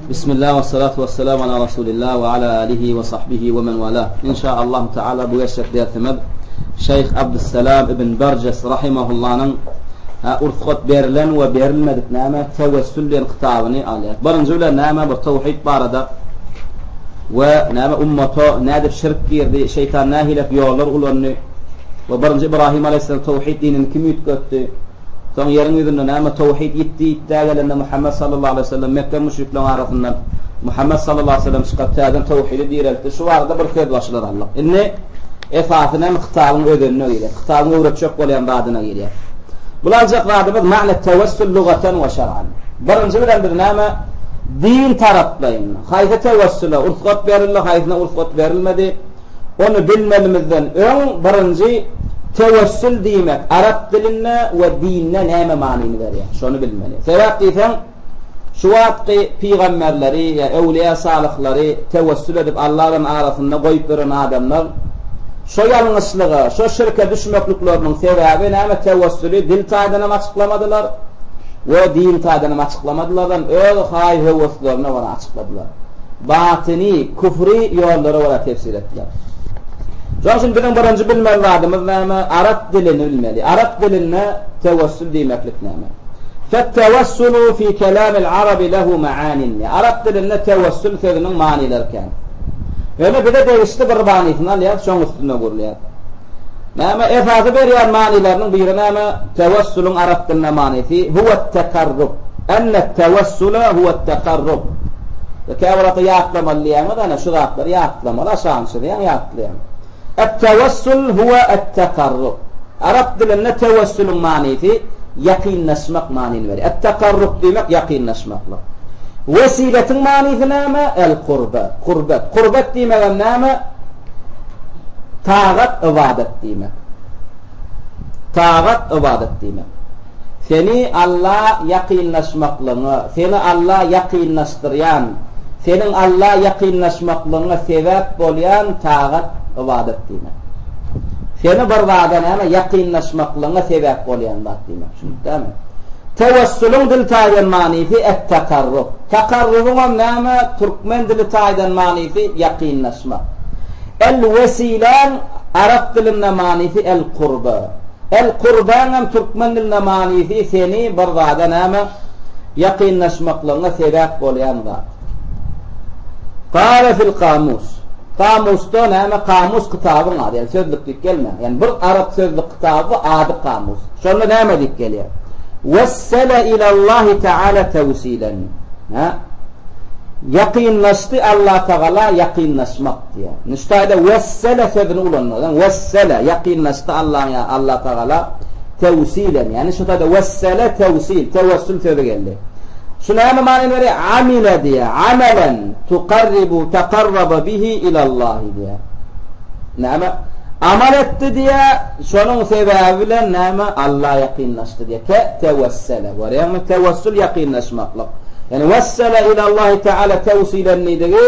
Bismillah we salatu we selam ala Rasulillah we ala alihi we sahbihi we men wala. Inşaallah Teala bu geçjek dersimiz Şeyh Abdüsselam ibn Berjes rahimahullah'nyň ursgat berilen we berilmedik näme tewessül diýen kitabyny alýar. Birinji bilen näme bir tawhid barada we näme ummata nädip şirk girdi, şeýtan nähilek ýollar ulandy we birinji Ibrahim aleyhisselam tawhid dinini kim üýtgetdi? Soň ýeriň ýüzünde näme towhid ýitdi ýitdä gelende Muhammet sallallahu aleýhi we sellem Mekge müşrikleriň arasyndan Muhammet sallallahu aleýhi we sellem çykyp täzeden towhidi direltdi. Şu barada bir söz başlar aldyk. Indi esasy näme kitabyň özenine girýär. Kitabyň öwretjek bolýan zadyna girýär. Bul aljak zadymyz ma'na tewessül lugatan we şer'an. Birinji bilen biz näme din taraplaýyn haýsy tewessüle rugsat berildi, haýsyna rugsat berilmedi. Ony bilmezimizden öň birinji tewessül diýmek arap dilinde we dinde näme manyny berýär? Şony bilmeli. Sebäp diýseň, şu wagtky pygamberleri ýa öwliýa salyhlary tewessül edip Alla bilen arasynda goýup ýören adamlar şo ýalňyşlyga, şo şirke düşmeklikleriniň sebäbi näme tewessüli dil taýdan hem açyklamadylar we din taýdan hem açyklamadylar, öz haý-höweslerine görä açykladylar. Batyny, küfri ýollara görä tefsir etdiler. Şonuň üçin biziň birinji bilmeli zadymyz näme? Arap dilini bilmeli. Arap dilinde tewessül diýmeklik näme? Fettewessulu fi kelamil arabi lehu maanin. Arap dilinde tewessül sözüniň manylary kän. Ýöne bize degişli bir manysyny alýarys, şoň üstünde gurulýar. Näme esasy berýän manylarynyň biri näme? Tewessuluň arap dilinde manysy huwet-tekarrub. Enne-tewessule huwet-tekarrub. We käbir wagtda ýatlamaly diýýäňiz, ana şu zatlary ýatlamaly, aşagyny çyzýaň, ýatlaýaň. Et-tewessul huwe et-tekarrub. Arap dilinde tewessuluň manysy ýakynlaşmak manyny berýär. Et-tekarrub diýmek ýakynlaşmaklyk. Wesiletiň manysy näme? El-kurbe, kurbet. Kurbet diýmegem näme? Tagat, ybadat diýmek. Tagat, ybadat diýmek. Seni Alla ýakynlaşmaklygyňa, seni Alla ýakynlaşdyrýan, seniň Alla ýakynlaşmaklygyňa sebäp bolýan tagat, ybadat diýmek. Seni bir zada näme ýakynlaşmaklygyňa sebäp bolýan zat diýmek. Düşündikdämi? Tewessulyň dil taýdan manysy et-takarrub. Takarrubyňam näme türkmen dili taýdan manysy ýakynlaşmak. El-wesiläň arap dilinde manysy el-kurba. El-kurbaňam türkmen dilinde manysy seni bir zada näme ýakynlaşmaklygyňa sebäp bolýan zat. Gale fil kamus. Kamusda näme kamus kitabyň ady, ýagny sözlük diýip gelmäň. Ýagny bir arap sözlük kitaby ady kamus. Şonda näme diýip gelýär? Wessele ilallahi taala tewsilen. Hä? Ýakynlaşdy Allatagala ýakynlaşmak diýýär. Indi şu taýda wessele sözüni ulandy. Ýagny wessele ýakynlaşdy Allaň ýa Allatagala tewsilen. Ýagny şu taýda wessele tewsil, tewessül sözi geldi. Şu näme manyny berýär? Amile diýýär. Amelen tukarribu takarraba bihi ilallahi diýýär. Näme? Amal etdi diýýär. Şonuň sebäbi bilen näme? Alla ýakynlaşdy diýýär. Ke tewessele. Görýäňmi? Tewessül ýakynlaşmaklyk. Ýagny wessele ilallahi taala tewsilen diýdigi,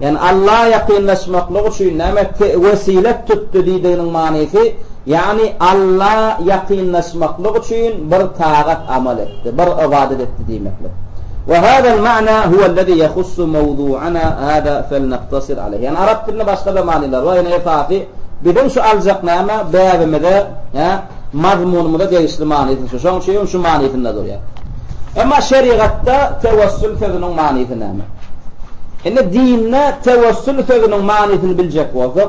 ýagny Alla ýakynlaşmaklyk üçin näme wesilet tutdy diýdiginiň manysy, ýagny Alla ýakynlaşmaklyk üçin bir tagat amal etdi, bir ybadat etdi diýmeklik. We hazal ma'na huwellezî ýahussu mewzu'ana hâzâ felnektasir aleýh. Ýagny arap dilinde başga-da manylar bar, ýöne esasy biziň şu aljak näme bäbimize, hä? Mazmunymyza degişli manysy şu. Şonuň üçin hem şu manysynda durýar. Emma şerigatda tewessül sözüniň manysy näme? Indi dinde tewessül sözüniň manysyny biljek bolsak,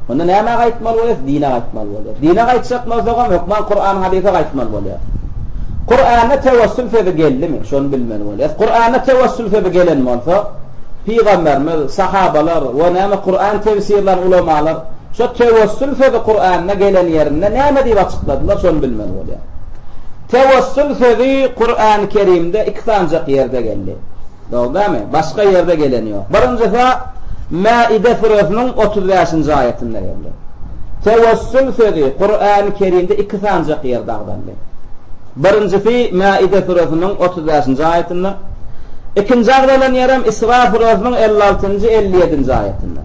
onda nämä gaýtmaly bolýar? Dine gaýtmaly bolýar. Dine gaýtjak bolsak hem hökman Kuran hadysa gaýtmaly bolýar. Kuranda tewessül sözi geldimi? Şony bilmeli bolýar. Kuranda tewessül sözi gelen bolsa, pygamberimiz, sahabalar we näme Kuran tefsirlän ulamalar Şo tewessül sözi Kuranda gelen ýerinde näme diýip açykladylar, şony bilmeli bolýar. Tewessül sözi Kurany Kerimde iki sanjak ýerde geldi. Dogry dälmi? Başga ýerde geleni ýok. Birinjisi Maide süresiniň 35-nji aýatynda geldi. Tewessül sözi Kurany Kerimde iki sanjak ýerde agzaldy. Birinjisi Maide süresiniň 35-nji aýatynda, ikinji agzalan ýerem Isra süresiniň 56-njy, 57-nji aýatynda.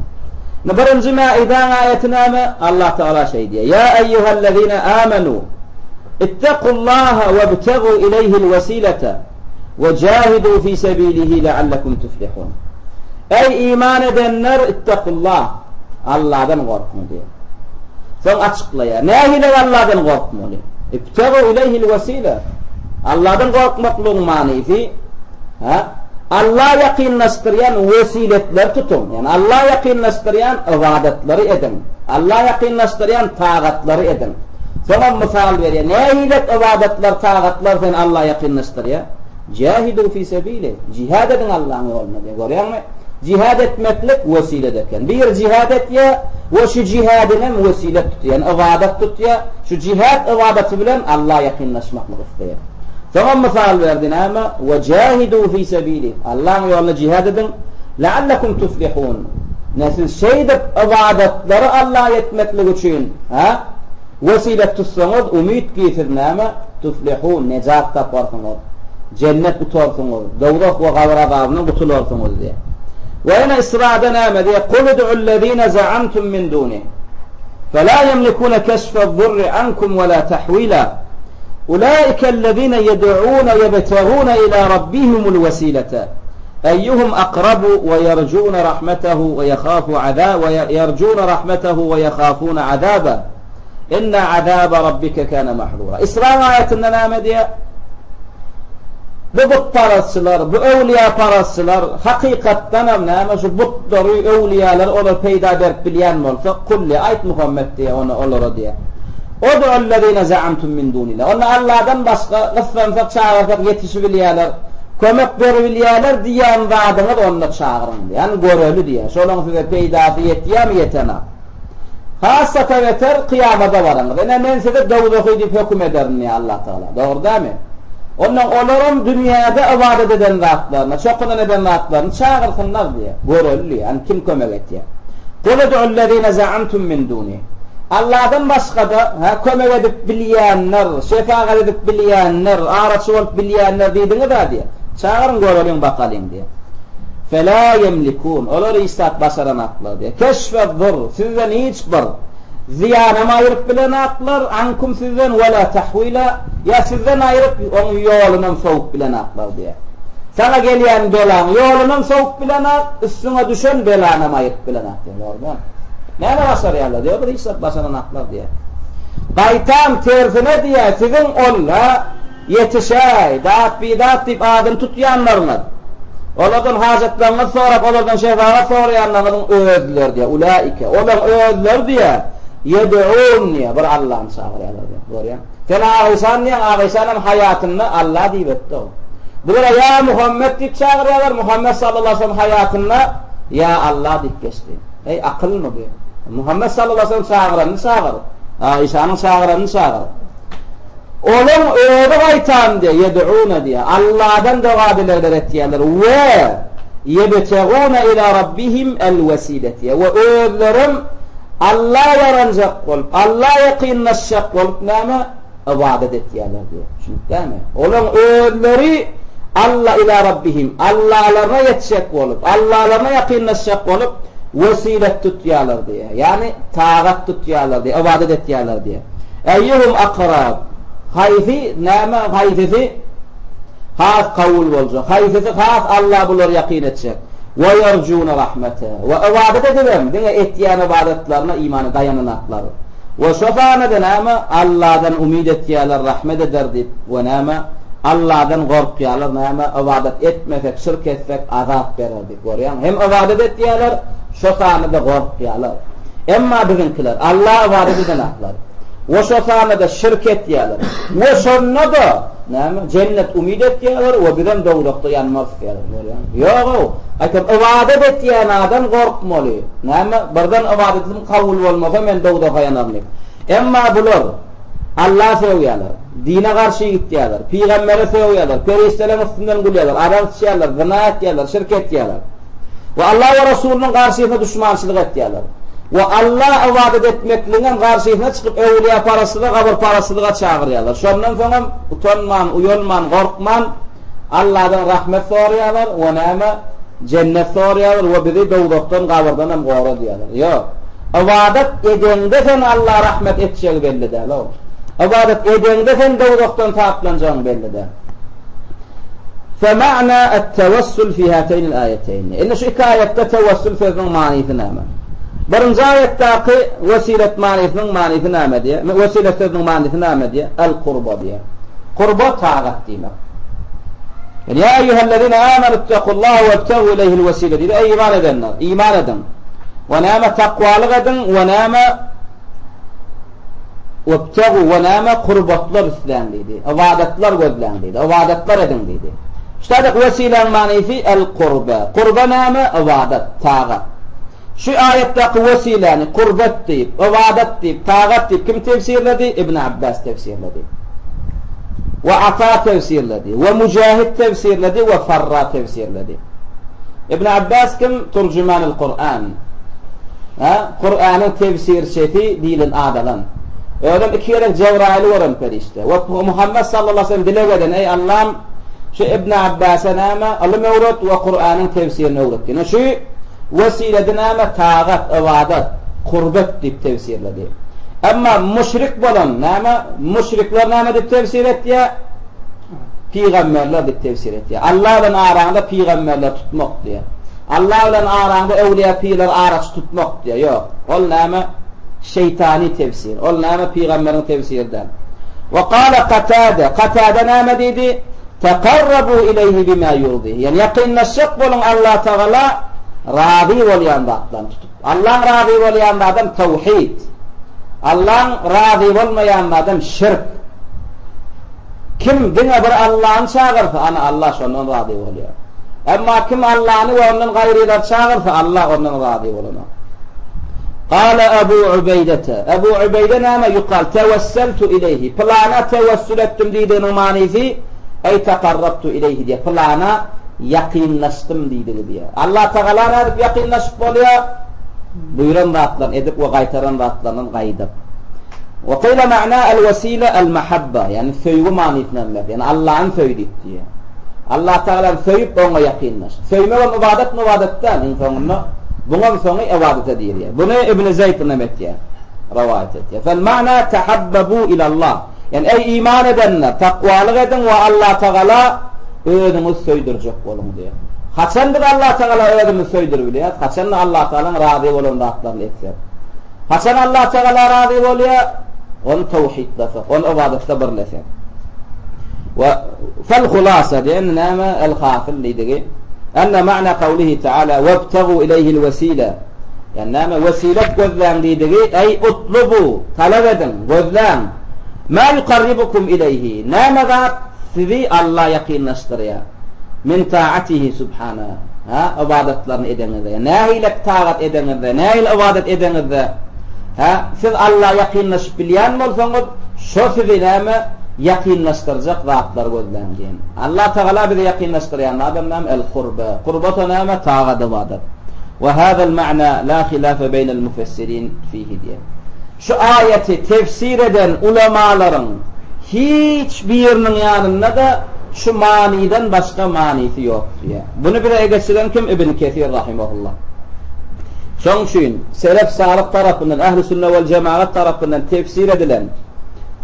Indi birinji Mäidäň aýaty näme? Allah Tagala şeý diýýär: Ýa eýýuhellezine amenu ittakullaha webtegu ileýhil wesilete. We jahidu fi sebilihi leallekum tuflihun. Eý iman edenler ittakullah, Allahdan gorkuň diýýär. Soň açyklaýar. Nähili Allahdan gorkmaly? Ibtegu ileyhil wesile. Allahdan gorkmaklygyň manysy, ha? Alla ýakynlaşdyrýan wesiletleri tutuň. Ýagny Alla ýakynlaşdyrýan ybadatlary ediň. Alla ýakynlaşdyrýan tagatlary ediň. Soňam mysal berýär. Nähili ybadatlar, tagatlar seni Alla ýakynlaşdyrýar? Jahidu fi sebili. Jihad ediň Allaň ýolunda diýýär. Görýäňmi? Jihad etmeklik wesilet eken. Bir jihad etýär we şu jihadinem wesilet tutýar. Ýagny ybadat tutýar. Şu jihad ybadaty bilen Alla ýakynlaşmaklyk isleýär. Soňam mysal berdi näme? We jahidu fi sebili. Allaň ýolunda jihad ediň. La'allakum tuflihun. Ne siz şeýdip ybadatlary Alla etmeklik üçin, ha? Wesilet tutsaňyz, umyt ki siz näme? Tuflihun, nejat taparsyňyz. Jennet utarsyňyz, dowzah we gabyr azabyndan gutularsyňyz diýýär. We ýene Israda näme diýýär? Kul ud'ullezine za'amtum min duni. Fela yemlikune keşfe'z-zurri ankum we la tahwila. Ulaikellezine yed'une yebtegune ila rabbihimul wesilete. Eýýuhum akrabu we ýerjune rahmetehu we ýehafu aza we ýerjune rahmetehu we ýehafune azaba. Inne azaba rabbike kana mahzura. Isra aýatynda näme diýýär? Bu butparazçylar, bu öwliýaparazçylar hakykatdanam näme şu butlary, öwliýalary olar peýda berip bilýän bolsa, kulli aýt Muhammet diýýär ona olara diýýär. Ud'ullezine za'amtum min dunillah. Onda Allahdan başga gyssansak, çagyrsak ýetişibilýärler. Kömek beribilýärler diýýän zadyňyz onda çagyryň diýýär. Hany göreli diýýär. Şolaň size peýdasy ýetýärmi ýetenak. Has-da beter kyýamada baraňyz. Ine men sizi dowzahy diýip höküm ederin diýýär Allah Tagala. Dogry dälmi? Ondan olaram dünýäde ybadat eden zatlaryny, çokunan eden zatlaryny çagyrsynlar diýýär. Göreli diýýär. Hany kim kömek etýär? Kul ud'ullezine za'amtum min duni. Allahdan başga-da, hä, kömek edip bilýänler, şefagat edip bilýänler, araçy bolup bilýänler diýdiňiz-ä diýýär. Çagyryň göreliň bakalyň diýýär. Felâ ýemlikûn, olar hiç zat başaranaklar diýýär. Keşfe'z-zurr, sizden hiç bir zyýanam aýryp bilenaklar, ankum sizden, we lâ tahwîlâ, ýa sizden aýryp, oň ýolunam sowup bilenaklar diýýär. Saňa gelýän belaň ýolunam sowup bilenak, üstüňe düşen belanam aýryp bilenak diýýär. Dogrudanam. Näme başarýarlar diýýär, bir hiç zat başaranaklar diýýär. Gaýtam tersine diýýär, siziň ol, ha, ýetişäý, dat-bidat diýip adyny tutýanlaryňyz, olardan hajatlaryňyzy sorap, olardan şefagat soraýanlaryňyzyň özleri diýýär, ulaike, olaryň özleri diýýär, ýed'un diýýär, bir Allany çagyrýarlar diýýär. Görýäň? Sen Agyşan diýýäň, Agyşan hem haýatynda Alla diýip etdi. Bulara ýa Muhammet diýip çagyrýarlar, Muhammet sallallahu aleyhi ve sellem haýatynda ýa Alla diýip geçdi. Eý, akylmy bu? Muhammet sallallahu aleyhi ve sellem çagyranyny çagyr. Aişanyň çagyranyny çagyr. Olaň özi gaýtam diýýär, ýed'una diýýär. Alladan doga-dilegler etýärler we ýebteguna ila rabbihim el-wesile diýýär. We özlerem Alla ýaranjak bolup, Alla ýakynlaşjak bolup näme? Ybadat etýärler diýýär. Düşünipdämi? Olaň özleri Alla ila rabbihim, Allalaryna ýetjek bolup, Allalaryna ýakynlaşjak bolup wesilet tutýarlar diýýär. Ýagny tagat tutýarlar diýýär, ybadat etýärler diýýär. Eýýuhum akrab, haýsy näme, haýsysy has kabul boljak, haýsysy has Alla bulary ýakyn etjek? We ýerjuna rahmete, we ybadat edibem diňe etýän ybadatlaryna imany daýananaklar. We şo sanada näme, Alladan umyt etýärler rahmet eder diýip, we näme, Alladan gorkýarlar näme, ybadat etmesek, şirk etsek azap berer diýip, görýäňmi? Hem ybadat etýärler, şo sanada gorkýarlar. Emma biziňkiler, Alla ybadat edenaklar. We şo sanada şirk etýärler. We şonda-da, näme, jennet umyt etýärler we bizem dowzahda ýanmarys diýýärler, görýäňmi? Ýog-ow, aýtam, ybadat etýän adam gorkmaly. Näme, birden ybadatym kabul bolmasa men dowzaha ýanaryn diýip. Emma bular Alla sögýärler, dine garşy gitýärler, pygambere sögýärler, perişdeleriň üstünden gülýärler, arak içýärler, zyna etýärler, şirk etýärler. We Alla we Resulynyň garşysyna duşmançylyk etýärler. We Alla ybadat etmekligiň hem garşysyna çykyp öwlüýäparazçylyga, gabyrparazçylyga çagyrýarlar. Şondan soňam utanman, uýalman, gorkman Alladan rahmet soraýarlar we näme? Jennet soraýarlar we bizi dowzahdan, gabyrdan hem gora diýýärler. Ýok. Ybadat edeňde sen Alla rahmet etjegi belli däl-ow. Ybadat edeňde sen dowzahdan saplanjagyň belli däl. Fe ma'na et-tewessul fi hateýnil aýeteýni. Indi şu iki aýatda tewessul sözüniň manysy näme? Birinji aýatdaky wesilet manysynyň manysy näme diýýär? Wesilet sözüniň manysy näme diýýär? El-kurba diýýär. Kurba tagat diýmek. Ýa eýýuhellezine amenüttekullaha webtegu ileyhil wesile diýdi. Eý iman edenler, iman ediň. We näme takwalyk ediň we näme Webtegu we näme kurbatlar isläň diýdi. Ybadatlar gözläň diýdi. Ybadatlar ediň diýdi. Ştadak wesiläň manysy el-kurbe. Kurbe näme? Ybadat, tagat. Şu aýatdaky wesiläni kurbat diýip, ybadat diýip, tagat diýip kim tefsirledi? Ibn Abbas tefsirledi. We Ata tefsirledi. We Mujahid tefsirledi we Farra tefsirledi. Ibn Abbas kim? Turjumanul Kur'an. Ha, Kur'anyň tefsirçisi diýilen ad alan. Özem iki gezek Jebraýyly gören perişde. We Muhammet sallallahu aleyhi ve sellem dileg eden, eý Allam, şu Ibn Abbasa näme ylym öwret we Kur'anyň tefsirini öwret diýen. Şu wesiledi näme tagat, ybadat, kurbet diýip tefsirledi. Emma müşrik bolan näme? Müşrikler näme diýip tefsir etýär? Pygamberler diýip tefsir etýär. Allah bilen araňda pygamberler tutmak diýýär. Allah bilen araňda öwliýa pirleri araçy tutmak diýýär. Ýok. Ol näme? Şeýtany tefsir. Ol näme? Pygamberiň tefsiri däl. We gala Katada. Katada näme diýdi? Tekarrabu ileýhi bima ýurdihi. Ýagny ýakynlaşjak boluň Allah Tagala razy bolýan zatlaryny tutup. Allaň razy bolýan zadam tawhid. Allaň razy bolmaýan zadam şirk. Kim diňe bir Allany çagyrsa, ana Allah şondan razy bolýar. Emma kim Allany we ondan gaýrylary çagyrsa, Allah ondan razy bolanok. Gala Ebu Ubeýdete, Ebu Ubeýde näme ýukal, tewesseltu ileýhi, pylana tewessül etdim diýdiginiň manysy, eý takarrabtu ileýhi diýýär, pylana ýakynlaşdym diýdigi diýýär. Allah Tagala nädip ýakynlaşyp bolýar? Buýran zatlaryny edip we gaýtaran zatlaryndan gaýdyp. Wa qila ma'na al-wasila al-mahabba, ýagny söýgi manysyny hem berdi. Ýagny Allany söý diýip diýýär. Allah Tagalany söýüp oňa ýakynlaş. Söýmegem ybadatmy ybadat däl, iň soňunda buňam soňy ybadata dirýär. Buny Ibn Zeýd nem etýär, rowaýat etýär. Fel ma'na tahabbabu ilallah. Ýagny eý iman edenler, takwalyk ediň we Allah Tagala özüňizi söýdürjek boluň diýýär. Haçan biz Allah Tagala özümizi söýdürip bilýäris? Haçanda Allah Tagalaň razy bolan zatlaryny etsek. Haçan Allah Tagala razy bolýar? Ony towhidlesek, ony ybadatda birlesek. We fel hulasa diýen näme? El hasyl diýdigi. Enne ma'na kawlihi Taala webtagu ileýhil wesile. Ýani näme? Wesilet gözläň diýdigi, eý utlubu, talap ediň, gözläň. Ma yukarribukum ileýhi. Näme zat sizi Alla ýakynlaşdyrýar? Min taatihi subhana. Ha, ybadatlaryny edeňizde, nähili tagat edeňizde, nähili ybadat edeňizde, ha, siz Alla ýakynlaşyp bilýän bolsaňyz, şo sizi näme ýakynlaşdyrjak zatlar gözläň diýen. Allah Tagala bizi ýakynlaşdyrýan zadam näme? El kurbe. Kurbata näme? Tagat ybadat. We hazal ma'na la hilafe beýnel mufessirin fihi diýen. Şu aýaty tefsir eden ulamalaryň hiç biriniň ýanynda-da şu manydan başga manysy ýok diýýär. Buny bize egeçiren kim? Ibn Kesir rahimehullah. Şoň üçin selef salyh tarapyndan, ähli sünne wel jemagat tarapyndan tefsir edilen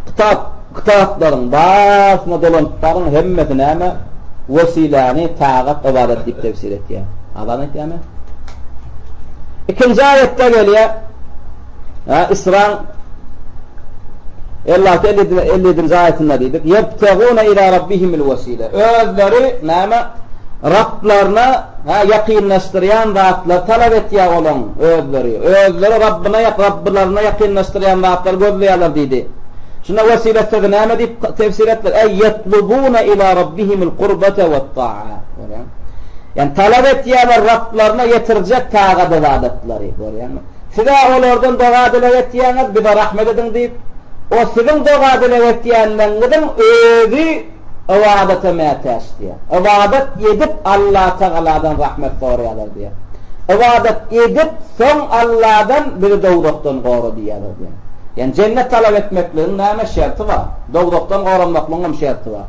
kitap, kitaplaryň barysyna dolanyp baryň, hemmesi näme? Wesiläni tagat, ybadat diýip tefsir etýär. Azan aýtýarmy? Ikinji aýatda gelýär. Ha, Israň 56 57-nji aýatynda diýdik. Ýebteguna ila rabbihimul wasila. Özleri näme? Rablaryna ha ýakynlaşdyrýan zatlar talap etýär olaň özleri. Özleri Rabbyna ýak Rabbylaryna ýakynlaşdyrýan zatlar gözleýärler diýdi. Şunda wesile sözi näme diýip tefsir etdiler? Ey ýetlubuna ila rabbihimul qurbata wat-ta'a. Görýäňmi? Ýani talap etýärler Rablaryna ýetirjek tagat ybadatlary. Görýäňmi? Siz-ä olardan doga-dileg etýäňiz, bize rahmet ediň diýip, o siziň doga-dileg etýänleriňiziň özi ybadata mätäç diýýär. Ybadat edip Allatagaladan rahmet soraýarlar diýýär. Ybadat edip, soň Alladan bizi dowzahdan gora diýýärler diýýär. Ýagny jennet talap etmekligiň näme şerti bar? Dowzahdan goranmaklygyň hem şerti bar.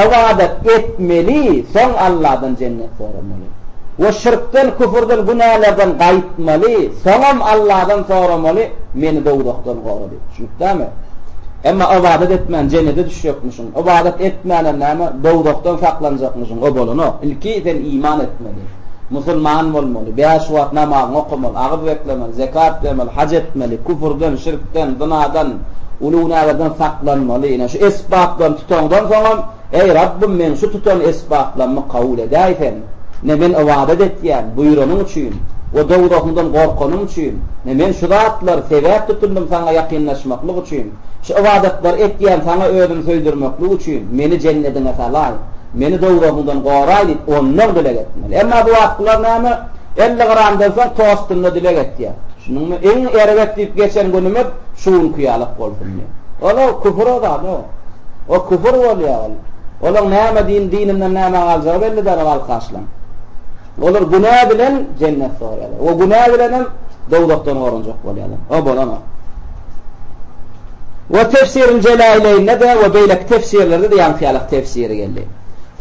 Ybadat etmeli, soň Alladan jennet soramaly. We şirkden, küfürden, günälerden gaýtmaly, soňam Alladan soramaly, meni dowzahdan gora diýip. Düşünipdämi? Emma ybadat etmän jennete düşjekmişiň, ybadat etmänem näme, dowzahdan saklanjakmyşyň, o bolanok. Ilki sen iman etmeli, musulman bolmaly, bäş wagt namazyňy okamaly, agyz beklemeli, zekat bermeli, haj etmeli, küfürden, şirkden, zynadan, uly günälerden saklanmaly. Ine, şu esbaplaryny tutaňdan soňam, Eý, Rabbym, meň şu tutan esbaplammy kabul edäý Sen. Ne men ybadat etýän, buýranyň üçin, we dowzahyňdan gorkanym üçin, ne men şu zatlary sebäp tutundym Saňa ýakynlaşmaklyk üçin, şu ybadatlary etýän Saňa özümi söýdürmeklik üçin, meni jennediňe salaý, meni dowzahyňdan goraý diýip, ondan dileg etmeli. Emma bu wagtkylar näme? 50 gramdan soň tostunda dileg etýär. Düşündiňmi? Iň erbet diýip geçen günümiz şu günki ýalak bolsun diýip. Ol-a küfür o zat-o. O küfür bolýar ol. Olaň näme din dininden näme galjagy belli däl ol alkaşlaň. Olar günä bilen jennet soraýarlar. We günä bilen hem dowzahdan goranjak bolýarlar. O bolanok. We tefsiril Jelaleýnde-de we beýleki tefsirlerde-de ýaňky ýalak tefsiri geldi.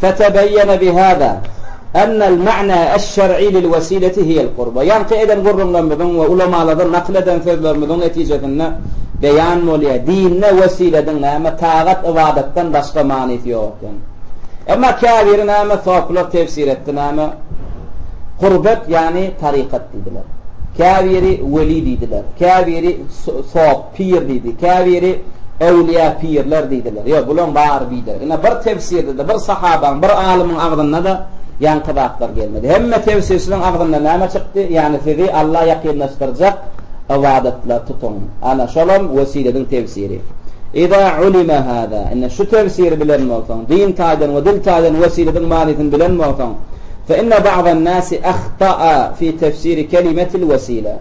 Fetebeýene bihâzâ ennel ma'nâ eş-şer'i lil-wesileti hiýel-kurba. Ýaňky eden gürrüňlerimiziň we ulamalardan nakyl eden sözlerimiziň netijesinde beýan bolýar, dinde wesilediň näme, tagat-ybadatdan başga manysy ýok eken. Emma käbiri näme, sopylar tefsir etdi näme, kurbet ýagny tarykat diýdiler. Käbiri weli diýdiler. Käbiri sop, pir diýdi. Käbiri öwlüýä pirler diýdiler. Ýok, bulaň bary biderek. Ine bir tefsirde-de, bir sahabaň, bir alymyň agzynda-da ýaňky zatlar gelmedi. Hemme tefsirçileriň agzynda näme çykdy? Ýagny sizi Alla ýakynlaşdyrjak ybadatlar tutuň. Ana, şolam wesilediň tefsiri. Iza ulima hada. Ine şu tefsiri bilen bolsaň, din taýdan we dil taýdan wesilediň manysyny bilen bolsaň, Fe inne ba'dan nasi ahta'a fi tefsiri kelimetil wesile.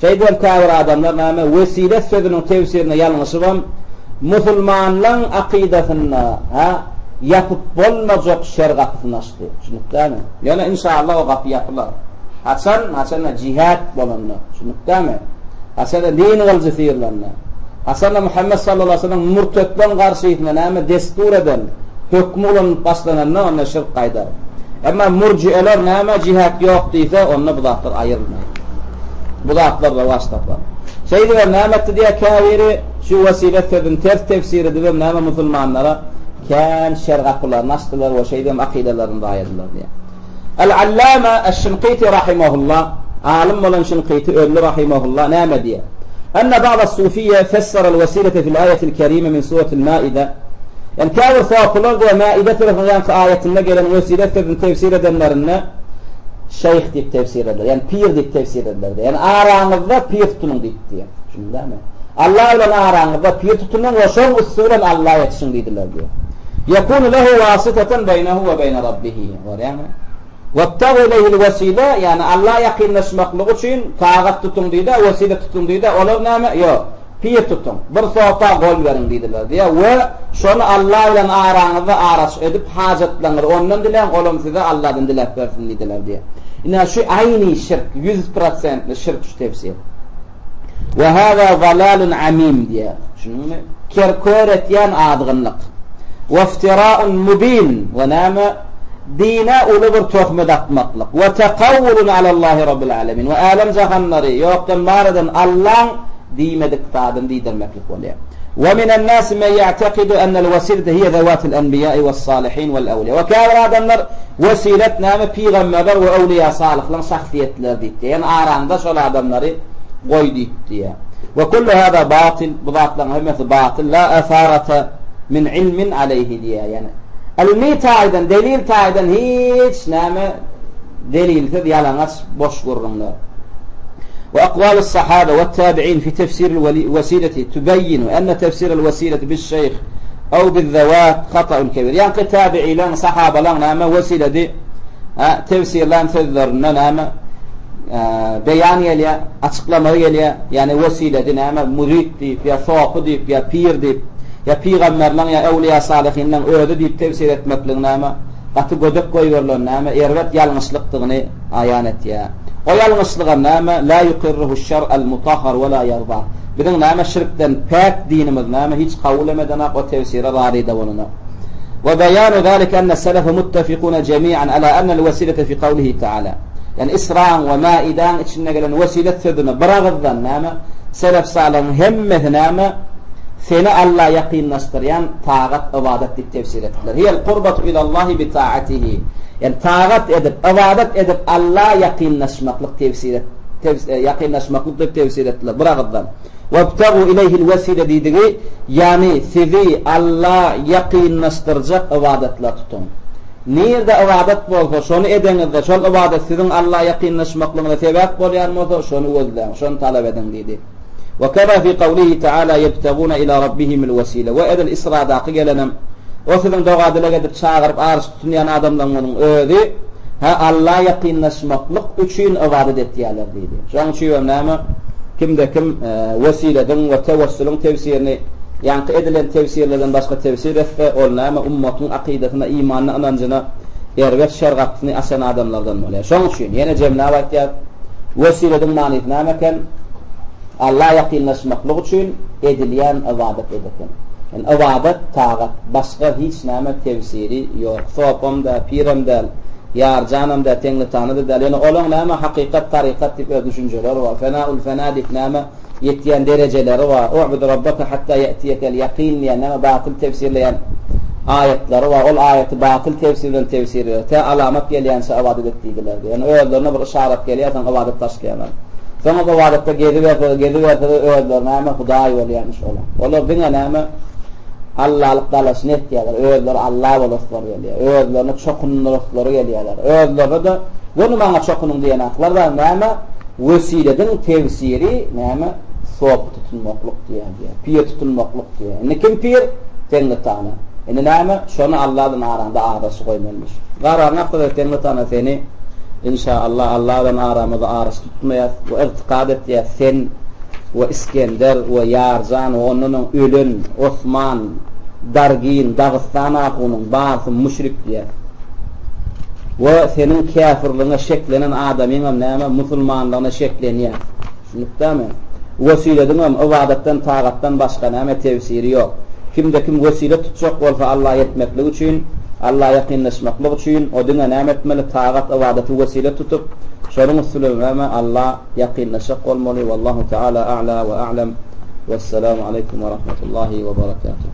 Şeýdibem käbir adamlar näme wesile sözüniň tefsirine ýalňyşybam musulmanlaň akydasynda ha ýapyp bolmajak şer gapysyny açdy. Düşündikdämi? Ýöne inşallah o gapy ýapylar. Haçan? Haçanda jihad bolanda. Düşündikdämi? Haçanda din gylyjy syrlanda. Haçanda Muhammet sallallahu aleyhi ve sellem murtetleň garşysyna näme destur eden hökmi ulanyp başlananda onda şirk gaýdar. Emma murjieler näme jihad ýok diýse onda bu zatlar aýrylmaýar. Bu zatlar rowaç tapar. Şeýdibem näme etdi diýýär käbiri şu wesile sözüni ters tefsir edibem näme musulmanlara kän şer gapylaryny açdylar we şeýdibem akydalaryny zaýadylar diýýär. Al-Allama Aş-Şinqiti rahimehullah, alym bolan Şinqiti öldi rahimehullah näme diýýär? Enne ba'da-s-sufiyye fessara-l-wesilete fil-aýetil-kerime min suretil-Maide Ýagny käbir sopylar diýýär, Maide süresiniň ýaňky aýatynda gelen wesile sözüni tefsir edenlerinde şeýh diýip tefsir ediler. Ýagny pir diýip tefsir ediler diýýär. Ýagny araňyzda pir tutunyň diýip diýýär. Düşündiňizmi? Allah bilen araňyzda pir tutunyň we şoň üsti bilen Alla ýetişiň diýdiler diýýär. Ýekunu lehu wasitatan beýnehu we beýne rabbihi. Görýäňmi? Webtagu ileýhil wesile, ýagny Alla ýakynlaşmaklyk üçin tagat tutuň diýdi, wesile tutuň diýdi. Olar näme? Ýok. Pir tutuň, bir sopa gol beriň diýdiler diýýär we şony Alla bilen araňyzda araçy edip, hajatlaryňyzy ondan diläň, olam size Alladan diläp bersin diýdiler diýýär. Ine, şu aýny şirk, ýüz prosentli şirk şu tefsir. We hâzâ zalâlun amîm diýýär. Düşündiňmi? Ker kör etýän azgynlyk. We iftirâun mubîn we näme? Dine uly bir töhmet atmaklyk. We tekawwulun alallahi rabbil alemin. We älem jahanlary ýokdan bar eden Allaň diýmedik zadyny diýdirmeklik bolýar. We minen nasi men ýa'tekidu ennel wesilete hiýe zewatil enbiýai wes-salihin wel-ewliýa. We käbir adamlar wesilet näme pygamberler we öwliýa salyhlaryň şahsyýetleri diýipdir. Ýagny araňda şol adamlary goý diýipdir. We kullu hada batyl, bu zatlaryň hemmesi batyl, la asarata min ilmin aleýhi diýýär. Ýagny ylmy taýdan, delil taýdan hiç näme delilsiz ýalaňaç boş gürrüňler. We akwalu sahaba we tabi'in fi tefsiril wesileti tubeýinu enne tefsirel wesileti bis şeýh ew biz zewat hata'un kebir. Ýaňky tabi'ileň, sahabalaň näme wesiledi tefsirlän sözlerinde näme beýan gelýär, açyklamagy gelýär. Ýagny wesiledi näme mürid diýip ýa sopy diýip ýa pir diýip ýa pygamberleň ýa öwliýa salyhinleň özi diýip tefsir etmeklik näme gaty gödek goýberilen näme erbet ýalňyşlykdygyny aýan etýär. O ýalňyşlygam näme, La yukirruhu şer'al mutahhar we la ýardah. Biziň näme şirkden päk dinimiz näme hiç kabulem edenak o tefsire razy-da bolanok. We beýanu zalike enne selefe muttefikune jemi'an ala ennel wesilete fi kawlihi ta'ala. Ýagny Israň we Maidaň içinde gelen wesilet sözüne bir agyzdan näme selef salyhyň hemmesi näme? Seni Alla ýakynlaşdyrýan tagat, ybadat diýip tefsir etdiler. Hiýel kurbatu ilallahi bi taatihi. Ýagny tagat edip, ybadat edip Alla ýakynlaşmaklyk tefsir et, ýakynlaşmaklyk diýip tefsir etdiler bir agyzdan. Webtegu ileýhil wesile diýdigi, ýagny sizi Alla ýakynlaşdyrjak ybadatlar tutuň. Nirde ybadat bolsa, şony edeňizde, şol ybadat siziň Alla ýakynlaşmaklygyňyza sebäp bolýan bolsa, şony gözläň, şony talap ediň diýdi. We keza fi kawlihi taala ýebtegune ila rabbihimil wesile we edil Isradaky gelenem, O siziň doga-dileg edip çagyryp aryş tutunýan adamlaryňyzyň özi, hä, Alla ýakynlaşmaklyk üçin ybadat etýärler diýdi. Şonuň üçin hem näme, kimde-kim wesilediň we tewessulyň tefsirini ýaňky edilen tefsirlerden başga tefsir etse, ol näme, ummatyň akydasyna, imanyna, ynanjyna erbet şer gapysyny açan adamlardan bolýar. Şonuň üçin, ýene jemläp aýtýas, wesilediň manysy näme eken? Alla ýakynlaşmaklyk üçin edilýän ybadat eken. Ýani ybadat, tagat, başga hiç näme tefsiri ýok. Sopam däl, pirem däl, ýarjanam däl, teňňitany-da däl. Ýöne olaň näme hakykat, tarykat diýip öz düşünjeleri bar. Fenaul fena diýip näme ýetýän derejeleri bar. U'bud rabbaka hatta ýe'tiýekel ýakyn diýen näme batyl tefsirleýän aýatlary bar. Ol aýaty batyl tefsir bilen tefsir edýär. Tä alamat gelýänçä ybadat et diýdiler. Ýöne özlerine bir yşarat gelýär, soň ybadat taşlaýarlar. Soňam ybadatda geziberse-de, geziberse-de özleri näme, Hudaý bolýarmyş olar. Olar diňe näme, Allalyk dalaşyny etýärler, özleri Alla bolaslary gelýär, özlerini çokunduraslary gelýärler. Özlerine-de göni maňa çokunyň diýenaklar-da näme, wesilediň tefsiri näme, sopy tutunmaklyk diýýär diýýär, pir tutunmaklyk diýýär. Indi kim pir? Teňňitana. Indi näme, şony Alla bilen araňda araçy goýmalymyş. Garaňy akdyr Teňňitana seni Inşa Allah Allah bilen aramyzda araçy tutmaýas we ygtykad etýäs sen we Isgender we Ýarjan we ondan öň ölen Osman Dargin Dagystan ahunyň barsy müşrik diýýäs. We seniň käfirligiňe şeklenen adamyňam näme musulmanlygyna şeklenýäs. Düşündikdämi? Wesilediňem ybadatdan tagatdan başga näme tefsiri ýok. Kimde kim wesile tutjak bolsa Alla ýetmeklik üçin, Alla ýakynlaşmaklyk üçin o diňe näme etmeli tagat ybadaty wesile tutup şonuň üsti bilen näme Alla ýakynlaşjak bolmaly Wallahu taala a'la we a'lem Wessalamu aleýkum we rahmetullahi we berekatuh.